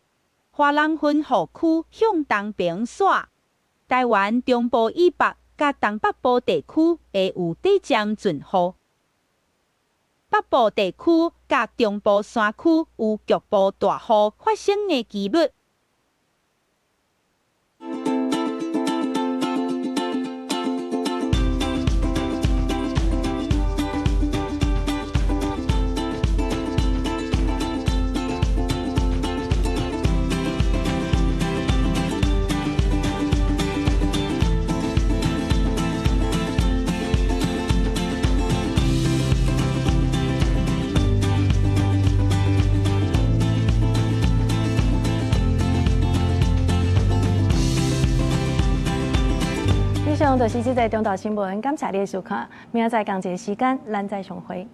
Speaker 20: 華南雲雨區向東邊徙，台灣中部以北佮東北部地區會有短暫陣雨。北部地區佮中部山區有局部大雨發生的幾率。
Speaker 1: 以上就是這節中島新聞，感謝你的收看，明仔載仝一个時間，咱再相會。